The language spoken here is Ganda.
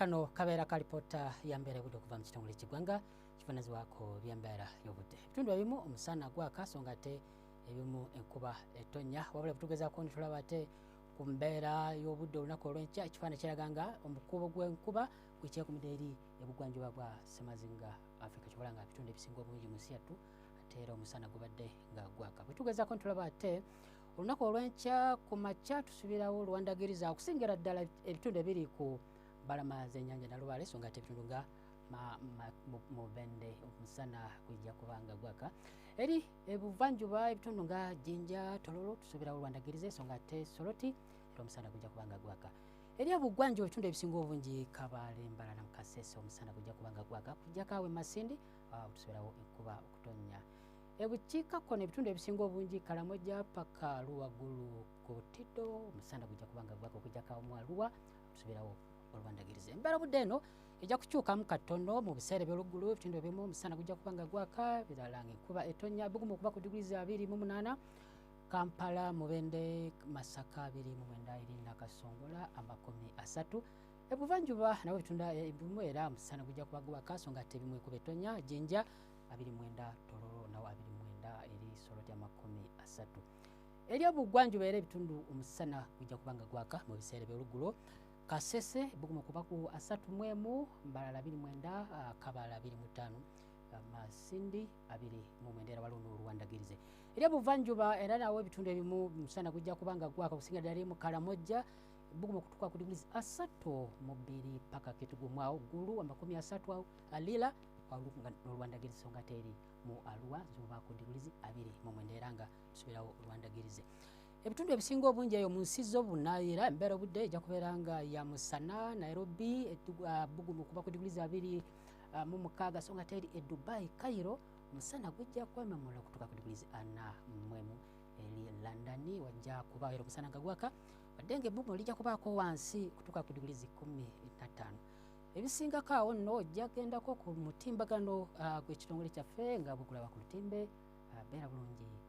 Kano kabeera ka lipoota ya mbeera y'obudde okuva mu kitongole ky'eggwanga kivunaanyizibwako by'embeera y'obudde. Ebitundu ebimu omusana gwaka so nga ate ebimu enkuba etonnya, wabula bwetugezaako ne tulaba ate ku mbeera y'obudde olunaku olw'enkya, ekifaananyi kiraga nga omukuubo gw'enkuba gukyekumidde eri ebugwanjuba bwa ssemazinga Africa, kyobola nga ebitundu ebisinga obungi mu nsi yattu ate era omusana gubadde nga gwaka. Bwetugezaako ne tulaba ate olunaku olw'enkya ku makya, tusubirawo oluwandagiriza okusingira ddala ebitundu ebiri ku mbalama z'ennyanja Nalubaale, so nga ate ebitundu nga Mubende omusana gujja kuba nga gwaka. Eri ebuvanjuba ebitundu nga Jinja, Tororo tusuubirawo olwandagirize, so nga ate Soroti era omusana gujja kuba nga gwaka. Eri ebugwanjuba ebitundu ebisinga obungi Kabale, Mbarara, Kasese omusana gujja kuba nga gwaka, kujjako awo e Masindi tusuubirawo enkuba okutonnya. Ebukiikakkono ebitundu ebisinga obungi Karamoja paka Luwagulu Kotido omusana gujja kuba nga gwaka, okujjako awo mu Arua tusuubirawo olwandagirize. Embeera budde eno ejja kukyukamu katono mu biseera ebyoluggulo, ebitundu ebimu omusana gujja kuba nga gwaka, birala nga enkuba etonya. Bugumu okuba ku degrees 28 Kampala, Mubende, Masaka 29, eri Nakasongola 30. Ebuvanjuba nabo ebitundu ebimu era omusana gujja kuba gwaka, so nga ate ebimu enkuba etonya. Jinja 29, Tororo nawo 29, eri Soroti 30. Eri obugwanjuba era ebitundu omusana gujja kuba nga gwaka mu biseera ebyoluggulo. Kasese buguma kuba ku 31, Mbarara 29, Kabale 25, Masindi 29, era waliwo n'oluwandagirize. Eri obuvanjuba era nawo ebitundu ebimu omusana gujja kuba nga gwaka okusinga ddala mu Karamoja, buguma okutuuka ku degrees 32 paka Kitgum awo Ggulu 30 awo Lira n'oluwandagirize, so nga ate eri mu Arua zuba ku degrees 29 era nga tusuubirawo olwandagirize. Ebitundu ebisinga obungi eyo mu nsi z'obunaayira embeera obudde ejja kubeera nga ya musana. Nairobi bugumu okuba ku degrees 26, so nga ate eri e Dubai, Cairo omusana gujja kwememula okutuuka ku degrees 41. Eri London wajja kubaawo era omusana nga gwaka, wadde nga ebbugumu lijja kubaako wansi okutuuka ku degrees 15. Ebisingako awo nno ojja gendako ku mutimbagano gw'ekitongole kyaffe nga bwekulaba ku lutimbe. Beera bulungi.